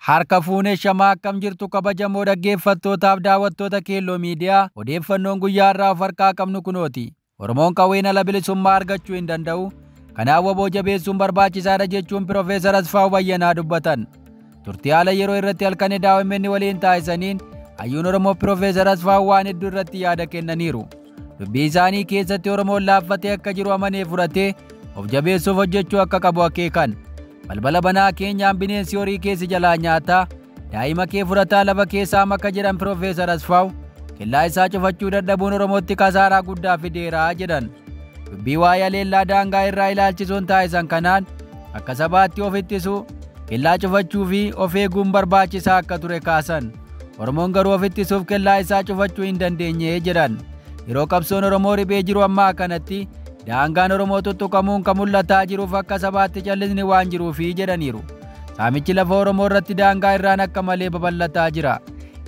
Harka fuunee shamaa akkam jirtu kabajamoo dhaggeeffattootaaf daawwattoota Keelloo Miidiyaa odeeffannoon guyyaa irraa of harkaa qabnu kunooti. Oromoon qawween ala bilisummaa argachuu hin danda'u. Kanaaf waboo jabeessuun barbaachisaadha jechuun Piroofeesar Asfaaw Bayyanaa dubbatan. Turtii haala yeroo irratti halkan daawwameenni waliin taasisaniin hayyuun Oromoo Piroofeesar Asfaaw waan hedduu irratti yaada kennaniiru. Dubbii isaanii keessatti Oromoon laaffatee akka jiru amanee fudhatee of jabeessuuf hojjechuu akka qabu akeekan. Balbala banaa keenyaan bineensi horii keessi jalaa nyaataa daa'ima kee fudhataa lafa keessaa maka jedhan Piroofeesar Asfaaw kellaa isaa cufachuu dadhabuun Oromootti kasaaraa guddaa fideeraa jedhan. Dubbii waa'ee haleellaa daangaa irraa ilaalchisuun taasisan kanaan akka sabaatti of ittisuu kellaa cufachuu fi of eeguun barbaachisaa akka ture kaasan. Oromoon garuu of ittisuuf kellaa isaa cufachuu hin dandeenye jedhan. Yeroo qabsoon Oromoo riphee jiru ammaa kanatti daangaan Oromoo tuttuqamuun kan mul'ataa jiruuf akka sabaatti callisni waan jiruufi jedhaniiru. Saamichi lafa Oromoo irratti daangaa irraan akka malee babal'ataa jira.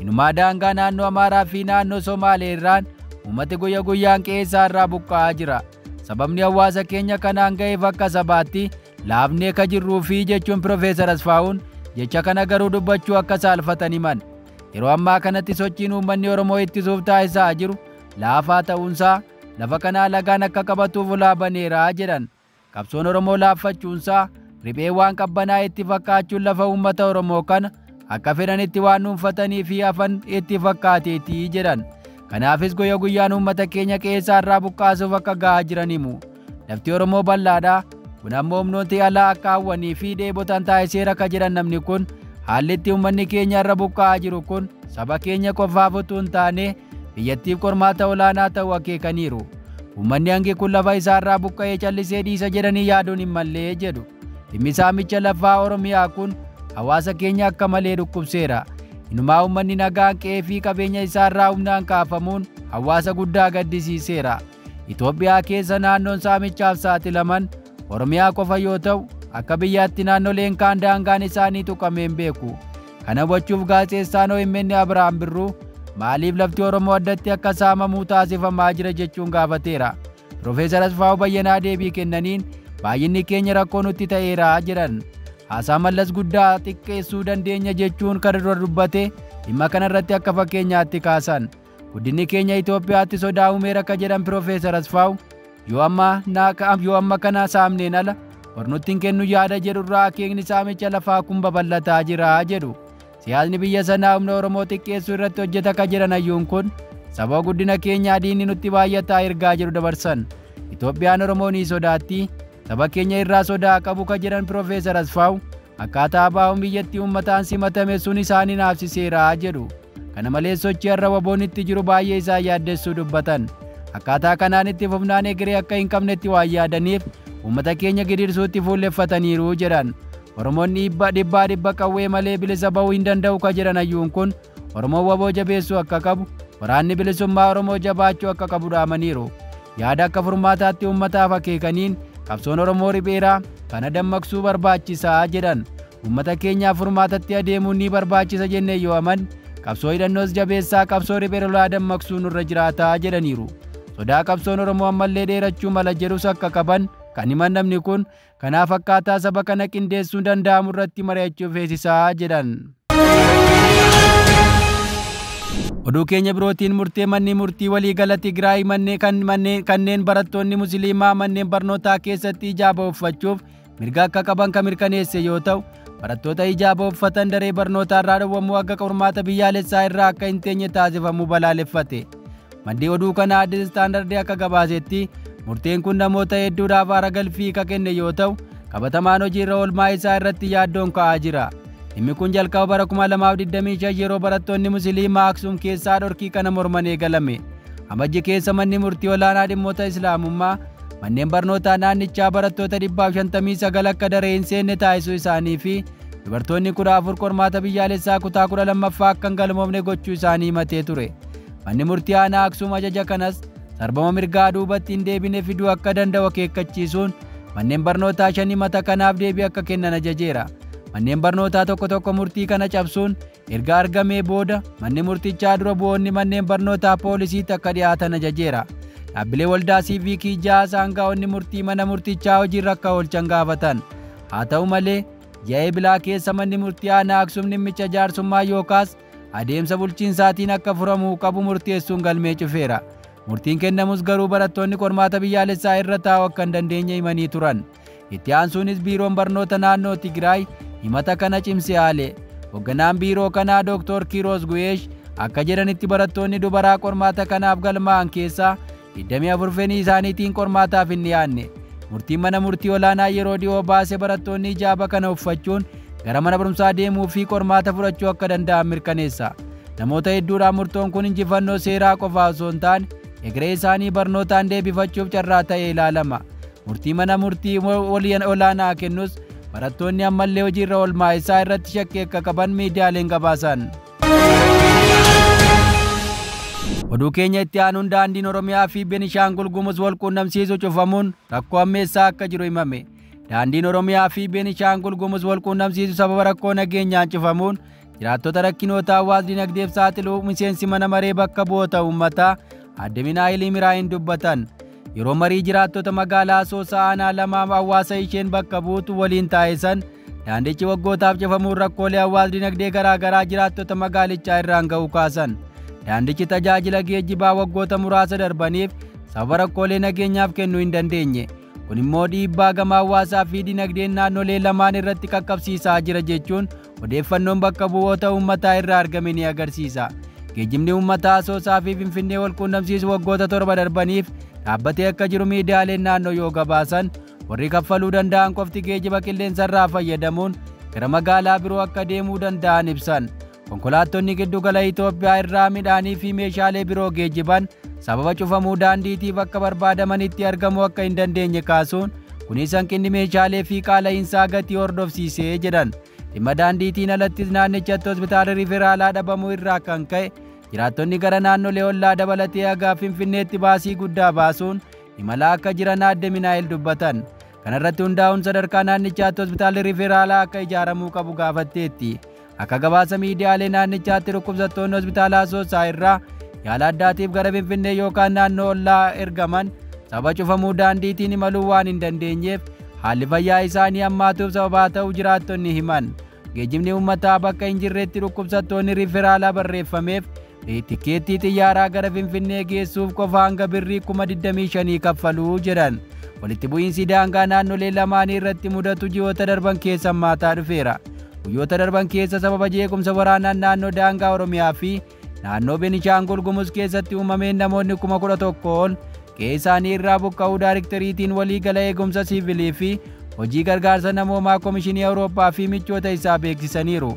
Inumaa daangaa naannoo Amaaraa fi naannoo Somaalee irraan uummati guyya guyyaan qe'ee isaa irraa buqqa'aa jira. Sababni hawaasa keenya kanaan ga'eef akka sabaatti laafnee ka jirruufi jechuun Piroofeesar Asfaawun jecha kana garuu dubbachuu akka saalfatan himan. Yeroo ammaa kanatti sochiin uummanni Oromoo ittisuuf taasisaa jiru laafaa ta'uunsaa lafa kanaa lagaan akka qabatuuf ulaa baneeraa jedhan. Qabsoon Oromoo laaffachuunsaa riphee waan qabbanaa itti fakkaachuun lafa uummata Oromoo kana akka fedhanitti waan dhuunfatanii fi hafan itti fakkaateetii jedhan. Kanaafis guyya guyyaan uummata keenya qe'ee irraa buqqaasuuf akka gahaa jiran himu. Lafti Oromoo bal'aadha. Kun ammoo humnooti alaa akka hawwanii fi dheebotan taasiseera akka jedhan namni kun haalli itti uummanni keenya irra buqqa'aa jiru kun saba keenya qofaaf utuu hin taane biyyattiif qormaata olaanaa ta'uu akeekaniiru. Uummanni hangi kun lafa isaarraa buqqa'ee callisee dhiisa jedhanii yaaduun hin mallee jedhu. Dhimmi saamicha lafaa Oromiyaa kun hawaasa keenya akka malee dhukkubseera. Inumaa uummanni nagaan qe'ee fi qabeenya isaarraa humnaan kaafamuun hawaasa guddaa gaddisiiseera. Itoophiyaa keessa naannoon saamichaaf saaxilaman Oromiyaa qofa yoo ta'u akka biyyaatti naannoleen kaan daangaan isaanii tuqamee hin beeku. Kana hubachuuf gaazexeessaan OMN Abiraam Birruu maaliif lafti Oromoo addatti akka saamamuu taasifamaa jira jechuun gaafateera. Piroofeesar Asfaaw Bayyanaa deebii kennaniin baay'inni keenya rakkoo nutti ta'eera jedhan. Haasaa Mallas guddaa xiqqeessuu dandeenya jechuun kan dura dubbate dhimma kanarratti akka fakkeenyaatti kaasan. Guddinni keenya Itoophiyaatti sodaa uumeera akka jedhan Piroofeesar Asfaaw yoo amma kana saamneen ala barnootni hin kennu yaada jedhurraa akeekni saamicha lafaa kun babal'ataa jira jedhu. Siyaasni biyya sanaa humna Oromoo xiqqeessuu irratti hojjeta akka jedhan hayyuun kun sababa guddina keenyaa diinni nutti baay'ataa ergaa jedhu dabarsan. Itoophiyaan Oromoo ni sodaatti. Saba keenya irraa sodaa qabu ka jedhan Piroofeesar Asfaaw akkaataa baa'uun biyyattii uummataan simatame sun isaanii naafsiseera jedhu. Kana malees sochii har'a waboon itti jiru baay'ee isaan yaaddessuu dubbatan. Akkaataa kanaan itti fufnaan egeree akka hin qabnetti waan yaadaniif uummata keenya gidirsuutti fuulleffataniiru jedhan. Oromoonni dhibbaa dhibba qawwee malee bilisa ba'uu hin danda'u ka jedhan hayyuun kun Oromoon waboo jabeessuu akka qabu waraanni bilisummaa Oromoo jabaachuu akka qabu dhaamaniiru. Yaada akka furmaataatti uummataaf akeekaniin qabsoon Oromoo ripheeraa kana dammaqsuu barbaachisaa jedhan. Uummata keenyaaf furmaatatti adeemuun ni barbaachisa jennee yoo amanne qabsoo hidhannoos jabeessaa qabsoo riphee lolaa dammaqsuu nurra jiraataa jedhaniiru. Sodaa qabsoon Oromoo ammallee dheerachuu mala jedhus akka qaban kan himan namni kun kanaaf akkaataa saba kana qindeessuun danda'amu irratti mari'achuu feesisaa jedhan. Oduu keenya birootiin murtee manni murtii waliigala Tigraay kanneen barattoonni Musliimaa manneen barnootaa keessatti hijaaba uffachuuf mirga akka qaban kan mirkaneesse yoo ta'u barattoota hijaaba uffatan daree barnootaa irraa dhowwamuu akka qormaata biyyaalessaa irraa akka hin teenye taasifamuu balaaleffate. Maddi oduu kanaa Addis Istaandardii akka gabaasetti murteen kun namoota hedduudhaaf aara galfii kan kenne yoo ta'u qabatamaan hojiirra oolmaa isaa irratti yaaddoon ka'aa jira. Dhimmi kun jalqaba bara 2025 yeroo barattoonni Musliimaa Aksuum keessaa dhorkii kana morman eegalame. Amajji keessa manni murtii olaanaa dhimmoota Islaamummaa manneen barnootaa naannichaa barattoota 159 akka daree hin seenne taasisuu isaanii fi dubartoonni 14 qormaata biyyaalessaa kutaa 12ffaa akka hin galmoofne gochuu isaanii himatee ture. Manni murtii aanaa Aksuum ajaja kanas sarbama mirgaa duubatti hin deebine fiduu akka danda'u akeekkachiisuun manneen barnootaa 5 himata kanaaf deebii akka kennan ajajeera. Manneen barnootaa tokko tokko murtii kana cabsuun erga argamee booda manni murtichaa dura bu'oonni manneen barnootaa poolisiitti akka dhiyaatan ajajeera. Dhaabbilee waldaa siiviikii 6 aangaa'onni murtii mana murtichaa hojiirra akka oolchan gaafatan. Haa ta'u malee Ji'a Eebilaa keessa manni murtii aanaa Aksum dhimmicha jaarsummaa yookaas adeemsa bulchiinsaatiin akka furamuu qabu murteessuun galmee cufeera. Murtiin kennamus garuu barattoonni qormaata biyyaalessaa irra taa'uu akka hin dandeenye himanii turan. Itti aansuunis biiroon barnoota naannoo Tigraay himata kana cimsee haale. Hoogganaan biiroo kanaa Dr. Kiiroos Gu'eesh akka jedhanitti barattoonni dubaraa qormaata kanaaf galmaa'an keessaa 24 fedhii isaaniitiin qormaataaf hin dhiyaanne. Murtiin mana murtii olaanaa yeroo dhiyoo baase barattoonni hijaaba kana uffachuun gara mana barumsaa deemuu fi qormaata fudhachuu akka danda'an mirkaneessa. Namoota hedduudhaan murtoon kun injifannoo seeraa qofaa osoo hin taane egeree isaanii barnootaan deebifachuuf carraa ta'ee ilaalama. Murtii mana murtii olaanaa kennus barattoonni ammallee hojiirra oolmaa isaa irratti shakkii akka qaban miidiyaaleen gabaasan. Oduu keenya itti aanuun daandiin Oromiyaa fi Beenishaangul Gumuz wal quunnamsiisu cufamuun rakkoo ammeessaa akka jiru himame. Daandiin Oromiyaa fi Beenishaangul Gumuz wal quunnamsiisu sababa rakkoo nageenyaan cufamuun jiraattota rakkinoota hawaas dinagdeef saaxiluu miseensi mana maree bakka bu'oota uummataa Aadde Minaayilii Miraayin dubbatan. Yeroo marii jiraattota magaalaa Asoosaa aanaa lamaa hawaasa isheen bakka buutu waliin taasisan daandichi waggootaaf cufamuun rakkoolee hawaas dinagdee garaagaraa jiraattota magaalichaa irraan ga'uu kaasan. Daandichi tajaajila geejjibaa waggoota muraasa darbaniif sababa rakkoolee nageenyaaf kennuu hin dandeenye. Kun immoo dhiibbaa gama hawaasaa fi dinagdeen naannolee lamaan irratti qaqqabsiisaa jira jechuun odeeffannoon bakka bu'oota uummataa irraa argame ni agarsiisa. Geejjibni uummataa Asoosaa fi Finfinnee wal quunnamsiisu waggoota 7 darbaniif dhaabbatee akka jiru miidiyaaleen naannoo yoo gabaasan warri kaffaluu danda'an qofti geejjiba qilleensarraa fayyadamuun gara magaalaa biroo akka deemuu danda'an ibsan. Konkolaattonni giddugala Itoophiyaa irraa midhaanii fi meeshaalee biroo geejjiban sababa cufamuu daandiitiif akka barbaadamanitti argamuu akka hin dandeenye kaasuun kunis hanqinni meeshaalee fi qaala'iinsaa gatii hordofsiisee jedhan. Dhimma daandiitiin alattis naannichatti hospitaala riferaalaa dhabamuu irraa kan ka'e jiraattonni gara naannolee ollaa dabalatee haga Finfinneetti baasii guddaa baasuun imala akka jiran Aadde Minaayil dubbatan. Kana irratti hundaa'uun sadarkaa naannichaatti hospitaalli riferaalaa akka ijaaramuu qabu gaafatteetti. Akka gabaasa miidiyaalee naannichaatti dhukkubsattoonni hospitaala Asoosaa irraa yaala addaatiif gara Finfinnee yookaan naannoo ollaa ergaman sababa cufamuu daandiitiin imaluu waan hin dandeenyeef haalli fayyaa isaanii hammaatuuf sababaa ta'uu jiraattonni himan. Geejjibni uummataa bakka hin jirretti dhukkubsattoonni riferaalaa barreeffameef tikeettii xiyyaaraa gara Finfinnee geessuuf qofa hanga birrii 25,000 kaffaluu jedhan. Walitti bu'iinsi daangaa naannolee lamaanii irratti mudatu ji'oota darban keessa hammaataa dhufeera. Guyyoota darban keessa sababa jeequmsa waraanaan naannoo daangaa Oromiyaa fi naannoo Beenishaangul Gumuz keessatti uumameen namoonni 11,000 ol qe'ee isaanii irraa buqqa'uu daayirikteriitiin waliigala eegumsa siivilii fi hojii gargaarsa namoomaa Komishinii Awurooppaa fi michoota isaa beeksisaniiru.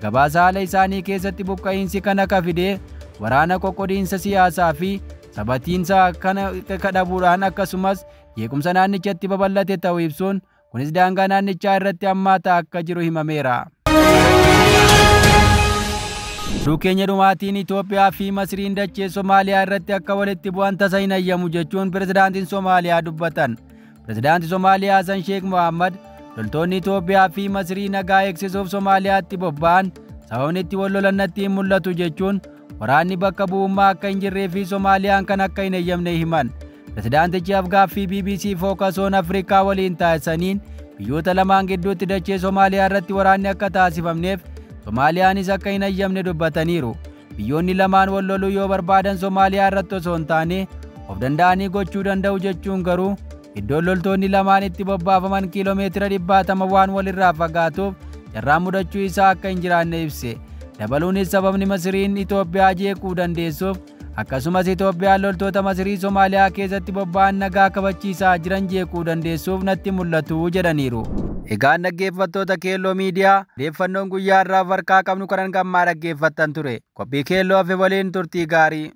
Gabaasa haala isaanii keessatti buqqa'iinsi kana ka fide waraana qoqqodiinsa siyaasaa fi sabatiinsa kana kadhabuudhaan akkasumas jeequmsa naannichatti babal'ate ta'uu ibsuun kunis daangaa naannichaa irratti hammaataa akka jiru himameera. Oduu keenya dhumaatiin Itoophiyaa fi Masriin dachee Somaaliyaa irratti akka walitti bu'an tasa hin ayyamu jechuun pirezidaantiin Somaaliyaa dubbatan. Pirezidaantii Somaaliyaa Hasan Sheekh Mohammad loltoonni Itoophiyaa fi Masrii nagaa eegsisuuf Somaaliyaatti bobba'an sababni itti wal lolan natti hin mul'atu jechuun waraanni bakka bu'ummaa akka hin jirree fi Somaaliyaan kan akka hin eeyyamne himan. Pirezidaantichi afgaaffii BBC Focus on Afrikaa waliin taasisaniin biyyoota lamaan gidduutti dachee Somaaliyaa irratti waraanni akka taasifamneef Somaaliyaanis akka hin eeyyamne dubbataniiru. Biyyoonni lamaan wal loluu yoo barbaadan Somaaliyaa irratti osoo hin taane of danda'anii gochuu danda'u jechuun garuu iddoon loltoonni lamaan itti bobbaafaman kiiloomeetira 100 waan walirraa fagaatuuf carraan mudachuu isaa akka hin jiraanne ibse. Dabaluunis sababni Masriin Itoophiyaa jeequu dandeessuuf akkasumas Itoophiyaan loltoota Masrii Somaaliyaa keessatti bobba'an nagaa kabachiisaa jiran jeequu dandeessuuf natti mul'atu jedhaniiru. Egaan dhaggeeffattoota Keelloo Miidiyaa odeeffannoon guyyaa irraa harkaa qabnu kanan gammaa dhaggeeffattan ture. Qophii Keelloo hafe waliin turtii gaarii.